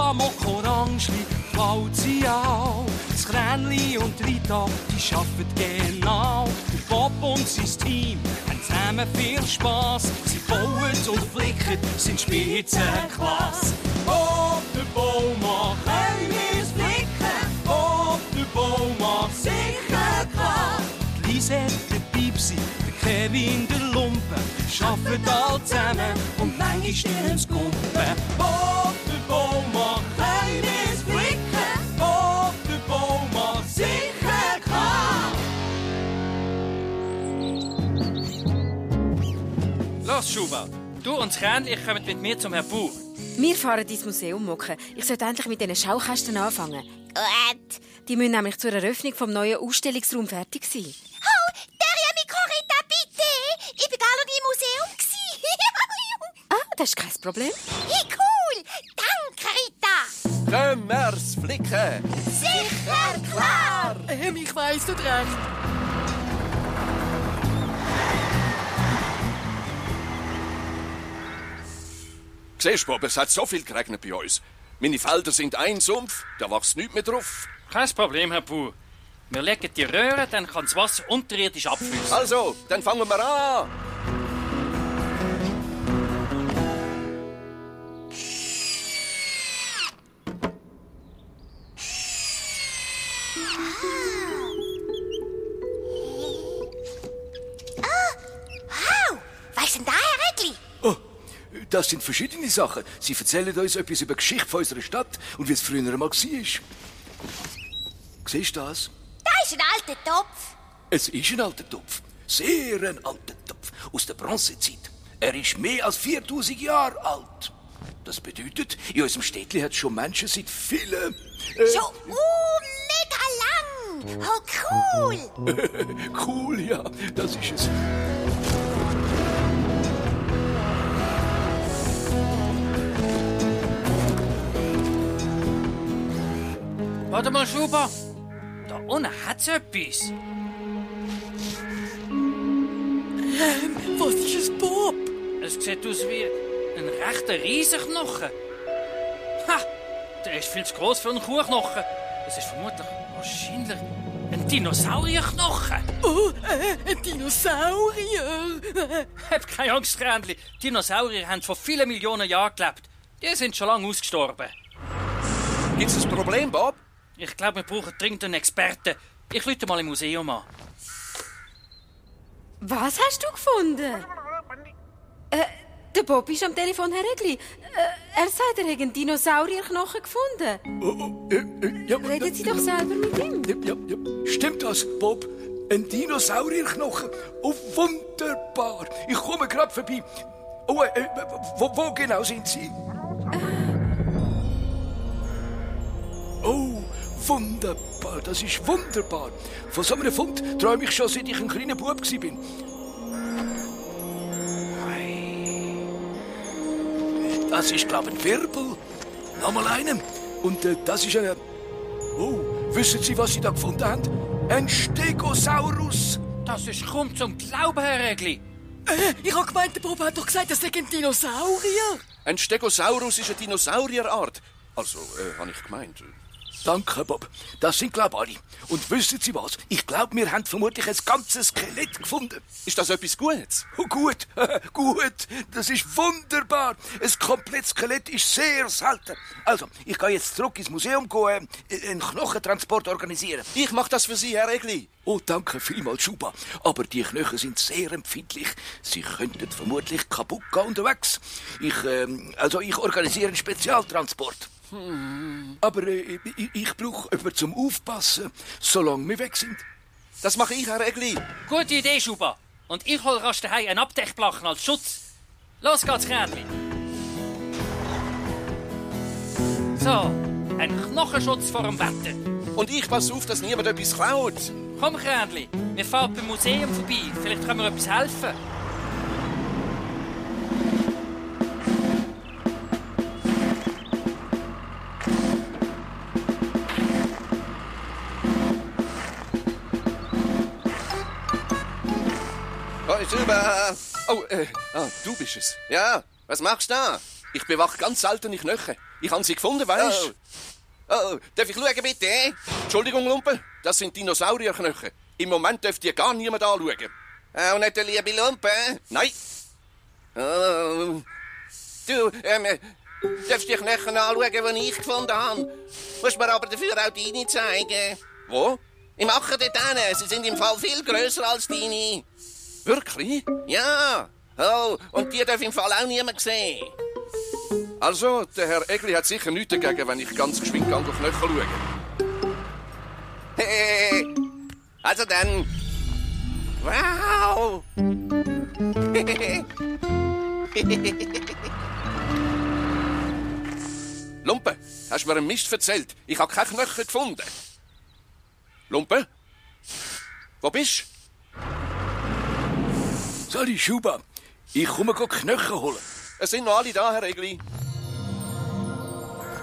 Amok, Orangeli, Klauzi auch. Das Kränli und Rita, die arbeiten genau. Der Bob und sein Team haben zusammen viel Spass. Sie bauen und flicken, sind Spitzenklasse. Ob der Bau macht, können wir's flicken. Ob der Bau macht, sicher klar. Die Lisette, der Pipsi, der Kevin, der Lumpen, arbeiten alle zusammen und manchmal stehen's Gumpen. Ob der Bau macht, können wir's flicken. Ob der Bau macht, sicher klar. Los, Schuba, du und das Krähnli kommen mit mir zum Herrn Bauer. Wir fahren ins Museum mucken. Ich sollte endlich mit diesen Schaukästen anfangen. Gut. Die müssen nämlich zur Eröffnung vom neuen Ausstellungsraum fertig sein. Oh, Daria Mikorita, bitte. Ich war gar noch nie im Museum. Das ist kein Problem. Hey, cool. Danke, Rita. Können wir's flicken? Sicher klar. Ich weiss, du recht. Siehst du, Bob, es hat so viel geregnet bei uns. Meine Felder sind ein Sumpf, da wächst nichts mehr drauf. Kein Problem, Herr Bauer. Wir legen die Röhre, dann kann das Wasser unterirdisch abfließen. Also, dann fangen wir an. Wow. Was ist denn da, Herr Regli? Oh, das sind verschiedene Sachen. Sie erzählen uns etwas über die Geschichte von unserer Stadt und wie es früher einmal war. Siehst du das? Da ist ein alter Topf. Es ist ein alter Topf. Sehr ein alter Topf. Aus der Bronzezeit. Er ist mehr als 4000 Jahre alt. Das bedeutet, in unserem Städtchen hat es schon Menschen seit vielen... So, mega lang. Oh, cool. Cool, ja, das ist es. Warte mal, Schuba. Da unten hat's etwas. Was ist es, Bob? Es sieht aus wie ein rechter Riesenknochen. Ha! Der ist viel zu gross für einen Kuhknochen. Es ist vermutlich wahrscheinlich ein Dinosaurierknochen. Oh, ein Dinosaurier. Hab keine Angst, Krändli. Dinosaurier haben vor vielen Millionen Jahren gelebt. Die sind schon lange ausgestorben. Gibt's ein Problem, Bob? Ich glaube, wir brauchen dringend einen Experten. Ich rufe mal im Museum an. Was hast du gefunden? Der Bob ist am Telefon, Herr Regli. Er sagt, er hätte einen Dinosaurierknochen gefunden. Ja, Reden Sie doch selber mit ihm. Ja. Stimmt das, Bob? Ein Dinosaurierknochen? Oh, wunderbar. Ich komme gerade vorbei. Oh, wo genau sind Sie? Oh, wunderbar. Das ist wunderbar. Von so einem Fund träume ich schon, seit ich ein kleiner Bub war. Das ist, glaube ich, ein Wirbel. Nochmal einen. Und das ist ein... Oh, wissen Sie, was Sie da gefunden haben? Ein Stegosaurus. Das ist kaum zum Glauben, Herr Regli. Ich habe gemeint, der Bob hat doch gesagt, das sei ein Dinosaurier. Ein Stegosaurus ist eine Dinosaurierart. Also, habe ich gemeint. Danke, Bob. Das sind, glaube ich, alle. Und wissen Sie was? Ich glaube, wir haben vermutlich ein ganzes Skelett gefunden. Ist das etwas Gutes? Oh, gut. Gut. Das ist wunderbar. Ein komplettes Skelett ist sehr selten. Also, ich gehe jetzt zurück ins Museum einen Knochentransport organisieren. Ich mache das für Sie, Herr Regli. Oh, danke vielmals, Schuba. Aber die Knochen sind sehr empfindlich. Sie könnten vermutlich kaputt gehen unterwegs. Ich organisiere einen Spezialtransport. Aber ich brauche jemanden zum Aufpassen, solange wir weg sind. Das mache ich, Herr Regli. Gute Idee, Schuba. Und ich hole rasch daheim einen Abdeckplachen als Schutz. Los geht's, Krändli. So, ein Knochenschutz vor dem Wetter. Und ich passe auf, dass niemand etwas klaut. Komm, Krändli, wir fahren beim Museum vorbei. Vielleicht können wir etwas helfen. Hoi, Schuba. Oh, du bist es. Ja, was machst du da? Ich bewache ganz seltene Knochen. Ich habe sie gefunden, weißt du? Oh, darf ich schauen, bitte? Entschuldigung, Lumpe, das sind Dinosaurierknochen. Im Moment dürft ihr gar niemand anschauen. Auch nicht der liebe Lumpe? Nein. Oh. Du, darfst die Knochen anschauen, die ich gefunden habe? Musst mir aber dafür auch deine zeigen. Wo? Ich mache dort hin. Sie sind im Fall viel grösser als deine. Wirklich? Ja. Oh, und die darf im Fall auch niemand sehen. Also, der Herr Egli hat sicher nichts dagegen, wenn ich ganz geschwind auf Knochen schaue. Hey, also dann. Wow! Lumpe, hast du mir einen Mist erzählt? Ich habe keine Knochen gefunden. Lumpe? Wo bist du? Sali Schuba, ich komme Knochen holen. Es sind noch alle da, Herr Egli.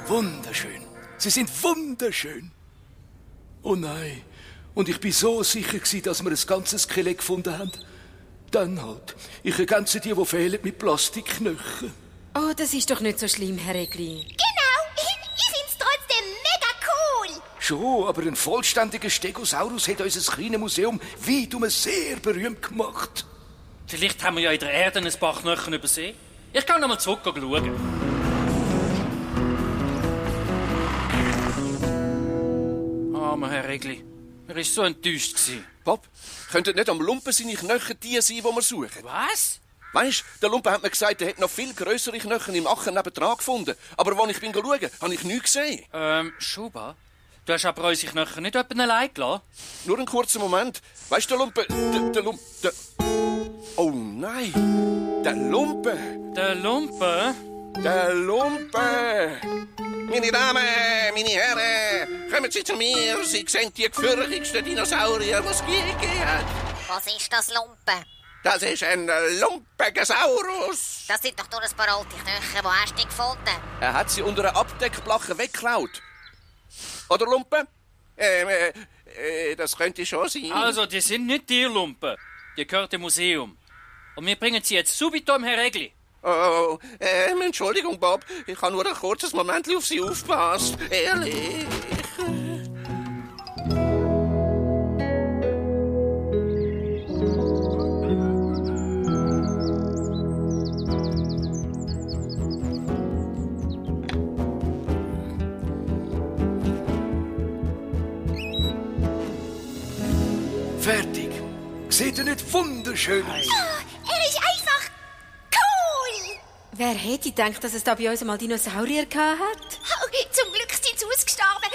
Wunderschön. Sie sind wunderschön. Oh nein. Und ich bin so sicher gewesen, dass wir ein ganzes Skelett gefunden haben. Dann halt. Ich ergänze die fehlen, mit Plastikknochen. Oh, das ist doch nicht so schlimm, Herr Egli. Genau, ich find's trotzdem mega cool. Schon, aber ein vollständiger Stegosaurus hat unser kleines Museum weit sehr berühmt gemacht. Vielleicht haben wir ja in der Erde ein paar Knochen übersehen. Ich kann noch mal zurück schauen. Armer Herr Egli. Er war so enttäuscht. Bob, könnten nicht am Lumpen seine Knochen die sein, die wir suchen? Was? Weisst, der Lumpen hat mir gesagt, er hätte noch viel grössere Knochen im Achen nebendran gefunden. Aber als ich bin schauen, habe ich nichts gesehen. Schuba, du hast aber unsere Knochen nicht jemanden allein gelassen? Nur einen kurzen Moment. Weisst, der Lumpen... Der Lumpen... Oh nein! Der Lumpen! Der Lumpen? Der Lumpen! Meine Damen, meine Herren, kommen Sie zu mir. Sie sehen die gefürchtigsten Dinosaurier, die es je gegeben hat. Was ist das, Lumpe? Das ist ein Lumpegosaurus. Das sind doch nur ein paar alte Knochen. Wo hast du die gefunden? Er hat sie unter einer Abdeckplache weggeklaut. Oder, Lumpen? Das könnte schon sein. Also, die sind nicht die Lumpen. Die gehören dem Museum. Und wir bringen sie jetzt subito im Herr Egli. Oh, Entschuldigung, Bob. Ich habe nur ein kurzes Moment auf Sie aufgepasst. Ehrlich. Fertig. Seht ihr nicht wunderschön aus? Er ist einfach cool. Wer hätte gedacht, dass es da bei uns einmal Dinosaurier gehabt hat? Oh, zum Glück sind sie ausgestorben.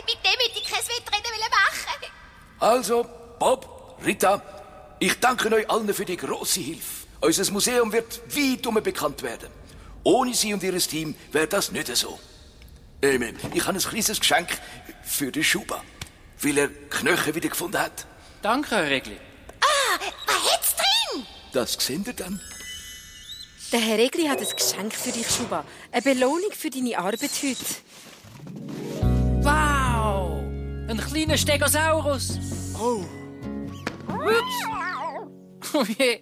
Mit dem hätte ich kein Wettrennen machen. Also, Bob, Rita, ich danke euch allen für die grosse Hilfe. Unser Museum wird weit bekannt werden. Ohne Sie und Ihr Team wäre das nicht so. Ich habe ein kleines Geschenk für den Schuba, weil er Knochen wieder gefunden hat. Danke, Herr Egli. Was hat's drin? Das seht ihr dann. Der Herr Egli hat ein Geschenk für dich, Schuba. Eine Belohnung für deine Arbeit heute. Wow! Ein kleiner Stegosaurus. Oh. Ups. Oh je.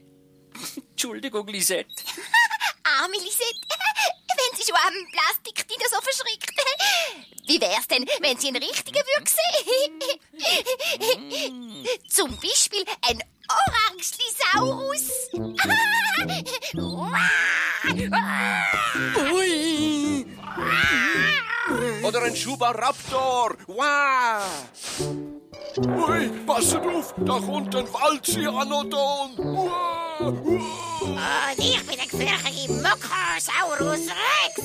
Entschuldigung, Lisette. Arme Lisette, wenn sie schon am Plastikdino so verschrickt. Wie wär's denn, wenn sie einen richtigen würde sehen? Zum Beispiel ein Oranglisaurus. Ui! Oder ein Schuba-Raptor. Wow! Ui, passet auf, da kommt ein Walzi-Anodon. Und ich bin der gefürchtige Mokosaurus Rex.